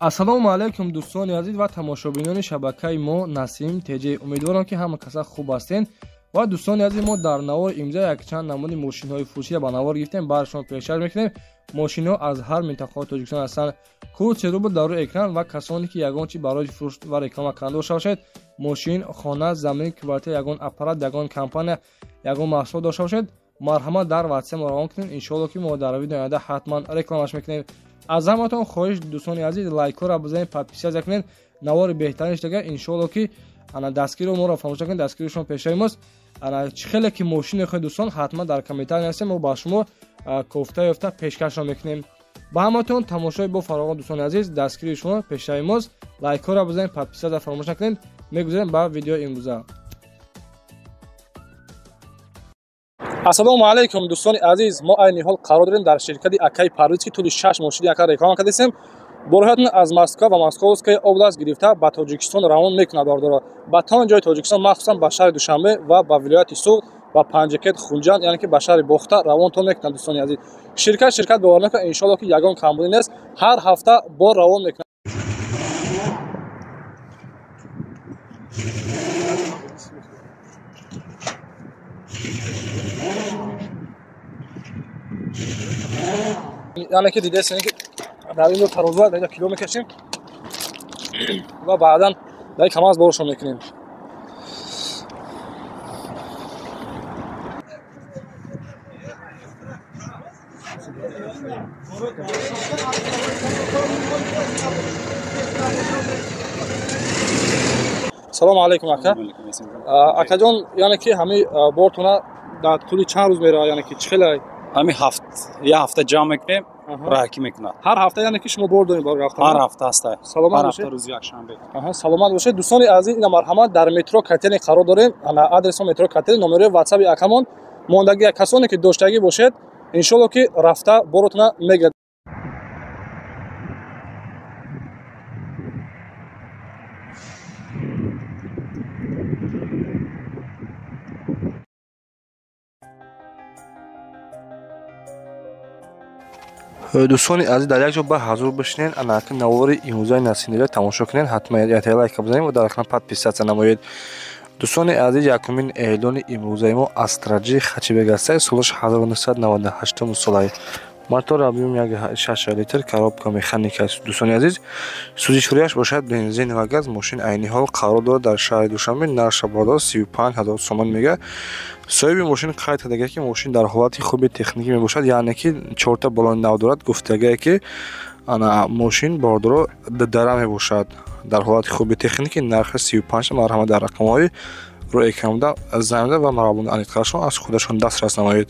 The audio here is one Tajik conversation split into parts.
Ассалому алайкум дӯстони азиз ва тамошобинони шабакаи мо Насим ТЖ. Умедворам ки ҳама каса хуб ҳастед. Ва дӯстони азиз, мо дар навори имза якчанд намуди мошинҳои фурӯширо ба навор гирифтем, бар шумо пешкаш мекунем. Мошинҳо аз ҳар минтақаи Тоҷикистон ҳастанд. Код 3 рубл дар рӯи экран ва касоне ки ягон чи барои фурӯш ва реклама карда дошта бошед, мошин, хона, замин, квартира, ягон аппарат, ягон компания, ягон маҳсулот дошта бошед, марҳамат дар WhatsApp мо равон кунед. Иншоалло ки мо дар видеои оянда ҳатман рекламаш мекунем. Аз ҳаматон хоҳиш дӯстони азиз, лайкҳоро бизанед, подписаться кунед, навори беҳтарин шудага. Иншоалло ки ана дастгиро моро фаромӯш накунед, дастгири шумо пешаи мост. Ана чӣ хеле ки мошин мехоҳед дӯстон, ҳатман дар комментария нависед, мо ба шумо кофта ёфта пешкашро мекунем. Ба ҳаматон тамошои бо фароғон дӯстони азиз, дастгири шумо пешаи мост. Лайкҳоро бизанед, подписаться фаромӯш накунед. Мегузарем ба видеои имрӯза. Ассалому алайкум дӯстони азиз, мо айни ҳол қарор дорем дар ширкати Акай Парвиз, ки тӯли 6 мошини ака реклама кардесем. Борҳоятон аз Москва ва Московская область гирифта ба Тоҷикистон равон мекунад бордоро. Ба тамоми ҷои Тоҷикистон, махсусан ба шаҳри Душанбе ва ба вилояти Суғд, ба Панҷакент, Хунҷанд, яъне ки ба шаҳри Бохта равонтон мекунад дӯстони азиз. Ширкат бовар мекунад, иншоалло ки ягон камбудӣ нест, ҳар ҳафта бор равон мекунад. Яъне ки дидесен ки дар ин тарозу дар инҷо кило мекашем ва баъдан дар КамАЗ боршон мекунем. Салому алайкум ака. Акаҷон, яъне ки ҳамаи бортона дар тӯли чанд рӯз меравад, яъне ки чӣ хеле? Ҳамин ҳафт, як ҳафта ҷамъ мекунем, раҳакӣ мекунад. Ҳар ҳафта, яъне ки шумо бор доред барои рафтан? Ҳар ҳафта ҳаста. Саломат бошед. Ҳар ҳафта рӯзи якшанбе. Саломат бошед. Дӯстони азиз, ина марҳамат дар метро Котельный қарор дорем. Ана адреси метро Котельный, номерои WhatsApp акамон мондагӣ, касоне ки доштагӣ бошед, иншоалло ки рафта боротона мегирад. Дӯстони азиз, дар як ҷо ба ҳазур бишинед, анаки навори имрӯзаи Насимдида тамошо кунед, ҳатман як лайк бизанед ва дар экран подписаться намоед. Дӯстони азиз, якумин эълони имрӯзаи мо Астра Ҷи хэтчбек аст, солаш 1998 солай. Мотор объем 1.6 литр, коробка механика аст. Дӯстони азиз, сӯзишвориаш бошад бензин ва газ. Мошин айни ҳол қарор дорад дар шаҳри Душанбе, нархша боло 35 ҳазор сомон мега. Соҳиби мошин қайд кардага ки мошин дар ҳолати хуби техникӣ мебошад, яъне ки чорта балони нав дорад. Гуфтагае ки ана мошин бордоро дара мебошад дар ҳолати хуби техникӣ, нархи 35. Марҳамат дар рақамҳои рӯи экранда занг ва маълумоти аниқтарашон аз худашон дастрас намоед.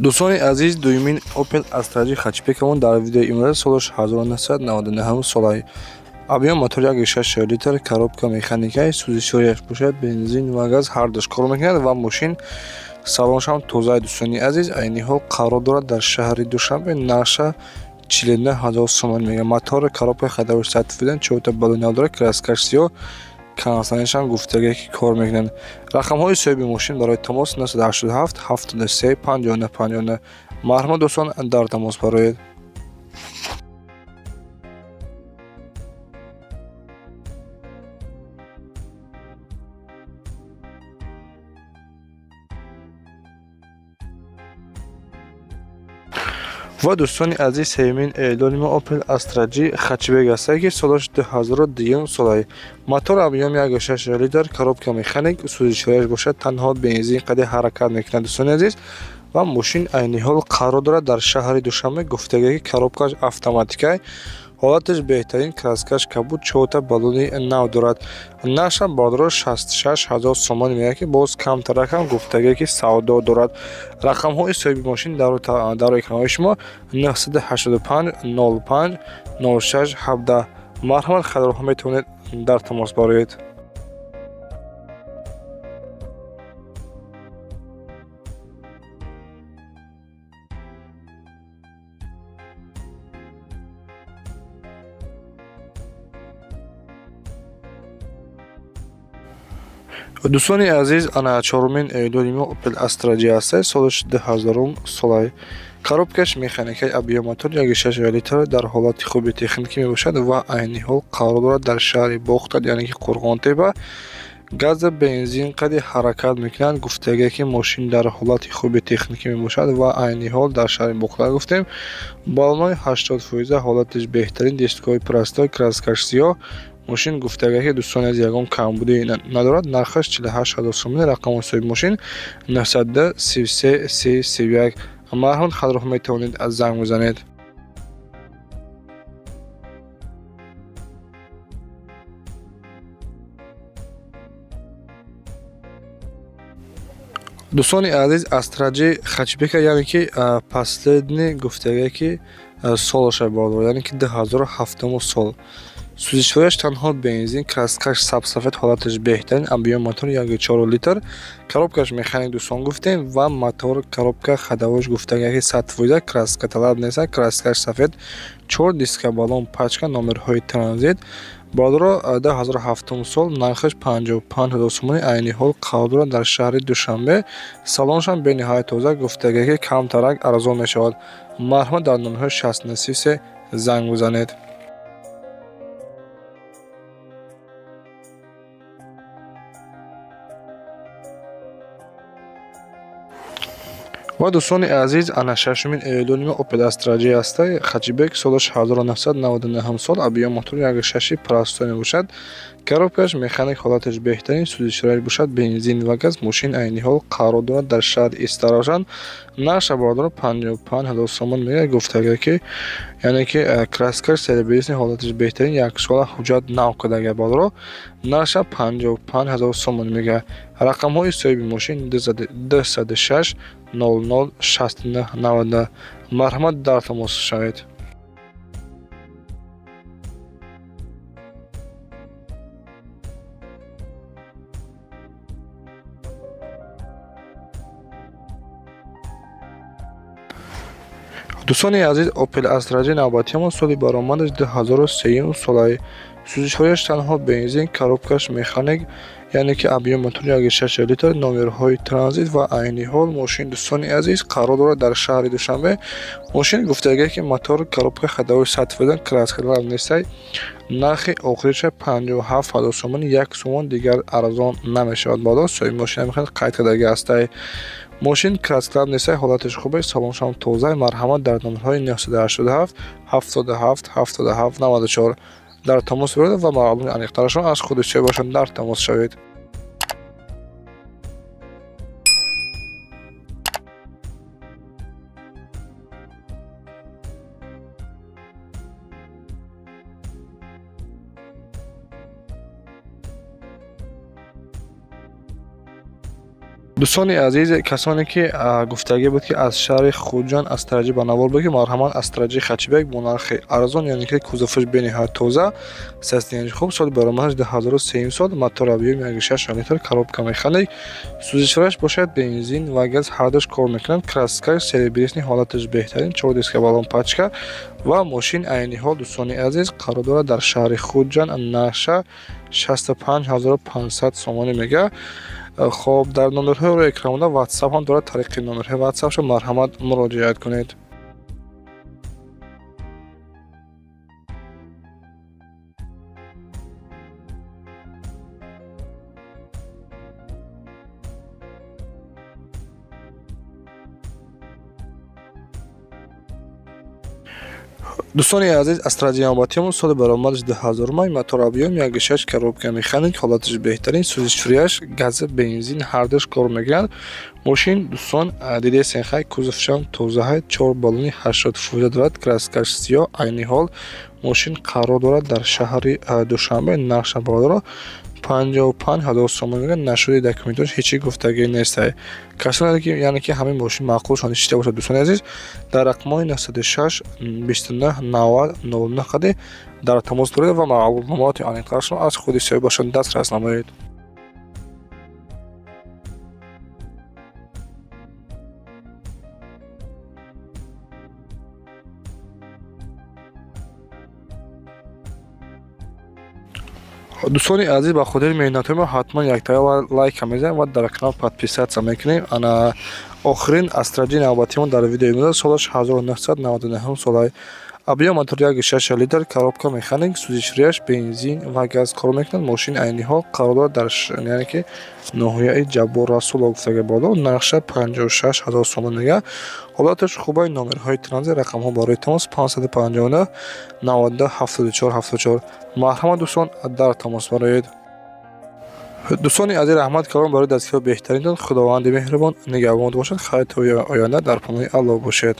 Дӯстони азиз, дуюмин Opel Astra G хэтчбекамон дар видеои имрӯза солаш 1999 солай. Объем мотор 1.6 литр, коробка механикаи, сӯзишвориаш бошад бензин ва газ, ҳардуш кор мекунад ва мошин салоншам тозаи. Дӯстони азиз, айни ҳол қарор дорад дар шаҳри Душанбе, нархша 49 ҳазор сомон мега. Мотор коробка ходовой сатфидан, чорта балони нав дорад, краскаш сиёҳ, кондитсионершам гуфтагае ки кор мекунанд. Рақамҳои соҳиби мошин барои тамос 987 73 59 59. Марҳамат дӯстон, дар тамос бароед. Ва дӯстони азиз, сеюмин эълони мо Opel Astra G хэтчбек аст, ки солаш 2002 солай. Мотор объем 1.6 литр, коробка механик, сӯзишвориаш бошад танҳо бензин қади ҳаракат мекунад дӯстони азиз. Ва мошин айни ҳол қарор дорад дар шаҳри Душанбе, гуфтагае ки коробкаш автоматикай, ҳолаташ беҳтарин, краскаш кабуд, чорта балони нав дорад. Нархшам бордоро 66 ҳазор сомон меояд, ки боз камтаракам гуфтагае ки савдо дорад. Рақамҳои соҳиби мошин дар экранҳои шумо 985 05 06 17. Марҳамат харидорҳо метавонед дар тамос бароед. Дӯстони азиз, ана чорумин эълони мо Opel Astra G аст, солаш 2000 солай. Коробкаш механикаи объем мотор 1.6 литр дар ҳолати хуби техникӣ мебошад ва айни ҳол қарор дорад дар шаҳри Бохтар, яъне ки Қурғонтепа. Газа бензин қади ҳаракат мекунанд. Гуфтагие ки мошин дар ҳолати хуби техникӣ мебошад ва айни ҳол дар шаҳри Бохтар гуфтем. Баллони 80% ҳолатиш беҳтарин, дискҳои простой, краскаш сиёҳ. Мошин гуфтагие ки дӯстони азиз ягон камбудӣ надорад. Нархаш 48 ҳазор сомонӣ. Рақами соҳиби мошин 933 30 31. Марҳамат, хатроҳ метавонед аз занг бизанед. Дӯстони азиз, Astra G хэтчбека, яъне ки последний гуфтагие ки солаша бардор, яъне ки 2007 сол. Сӯзишвориаш танҳо бензин, краскаш сабсафед, ҳолаташ беҳтарин, объем мотор 1.4 литр, коробкаш механик дӯстон гуфтем ва мотор коробка ходовош гуфтагие ки 100% краска талаб нест, краскаш сафед, 4 диска баллон пачка, номерҳои транзит. Бародаро, 2007 сол, нархаш 55 ҳазор сомонӣ, айни ҳол қарор дорад дар шаҳри Душанбе. Салонашам бениҳоят тоза, гуфтагие ки камтарак арзон мешавад. Марҳамат, дар номерҳои 6933 занг бизанед. Ва дӯстони азиз, ана шашумин эълони мо Opel Astra G аст, хэтчбек, солаш 1999 сол, объем мотор 1.6 простой мебошад. Коробкаш механик, ҳолаташ беҳтарин, сӯзишвориаш бошад бензин ва газ. Мошин айни ҳол қарор дорад дар шаҳри Истаравшан. Нархша бародаро 55 ҳазор сомон мегӯяд. Гуфтагие ки яъне ки краскаш серебряный, ҳолаташ беҳтарин, як сола ҳуҷҷат нав кардагия бародаро. Нархша 55 ҳазор сомон мегӯяд. Рақамҳои соҳиби мошин 206 00 69 99. Марҳамат, дар тамос шавед. Дӯстони азиз, Opel Astra G навбатиамон соли баромадаш 2003 солаи. Сӯзишвориаш танҳо бензин, коробкаш механик, яъне ки объем мотор 1.6 литр, номерҳои транзит ва айни ҳол мошин дӯстони азиз қарор дорад дар шаҳри Душанбе. Мошин гуфтагие ки мотор, коробка, ходовой 100%, краска талаб нестай. Нархи охириша 57 ҳазор сомонӣ, як сомон дигар арзон намешавад. Бадо соҳиби мошина мехоҳад қайд кардаги ҳастай. Мошин краска талаб нестай, ҳолаташ хуб аст, салоншам тоза. Марҳамат, дар номерҳои 987 77 77 94 дар тамос биред ва маълумоти аниқтарашон аз худи соҳибашон дар тамос шавед. Дӯстони азиз, касоне ки гуфтагӣ буд ки аз шаҳри Хуҷанд Astra G ба навор буд, ки марҳамат, Astra G хэтчбек бо нархи арзон, яъне ки кузоваш бениҳоят тоза, состоянияш хуб, соли баромадаш 2003 сол, мотор объем 1.6 литр, коробка механик, сӯзишвориаш бошад бензин ва газ ҳардуш кор мекунанд, краска серебряный, ҳолаташ беҳтарин, 4 диска баллон пачка ва мошин айни ҳол дӯстони азиз қарор дорад дар шаҳри Хуҷанд. Нархша 65500 сомонӣ мегӯяд. Хоб, дар номерҳои рӯи экранонда WhatsApp ҳам дорад, тариқи номерҳои WhatsApp-шо марҳамат муроҷиат кунед. Дӯстони азиз, Astra G навбатиамон соли баромадаш 2000 май, мотор объем 1.6, коробка механик, ҳолаташ беҳтарин, сӯзишвориаш газ бензин ҳардуш кор мекунанд. Мошин дӯстон дидесен хай, кузовшам тозаҳай, 4 баллони 80% дорад, краскаш сиёҳ. Айни ҳол мошин қарор дорад дар шаҳри Душанбе. Нархша бародаро 55 ҳазор сомон мегӯяд. Нашуди документош ҳечи гуфтагӣ нестай. Касоне ки яъне ки ҳамин мошин маъқулшон шида бошад, дӯстони азиз, дар рақамҳои 906 29 90 09 қади дар тамос доред ва маълумоти аниқтарашро аз худи соҳибашон дастрас намоед. Дӯстони азиз, ба хотири меҳнатҳои мо ҳатман яктая лайка мезанем ва дар канал подписаться мекунем. Ана охирин Астра Ҷи навбатимон дар видеои имрӯза, солаш 1999 солай, объём мотор 1,6 литр, коробка механик, сӯзишворияш бензин ва газ кор мекунад. Мошин айни ҳол қарор дорад дар, яъне ки, ноҳияи Ҷаббор Расулов гуфтага боло. Нархша 56 ҳазор сомон мега. Ҳолаташ хубай, номерҳои транзит, рақамҳо барои тамос 559 92 74 74. Марҳамат, дӯстон, дар тамос бароед. Дӯстони азиз, раҳмат калом барои дастгиҳои беҳтаринтон. Худованди меҳрубон нигаҳбон бошад. Хайр, то оянда, дар паноҳи Аллоҳ бошед.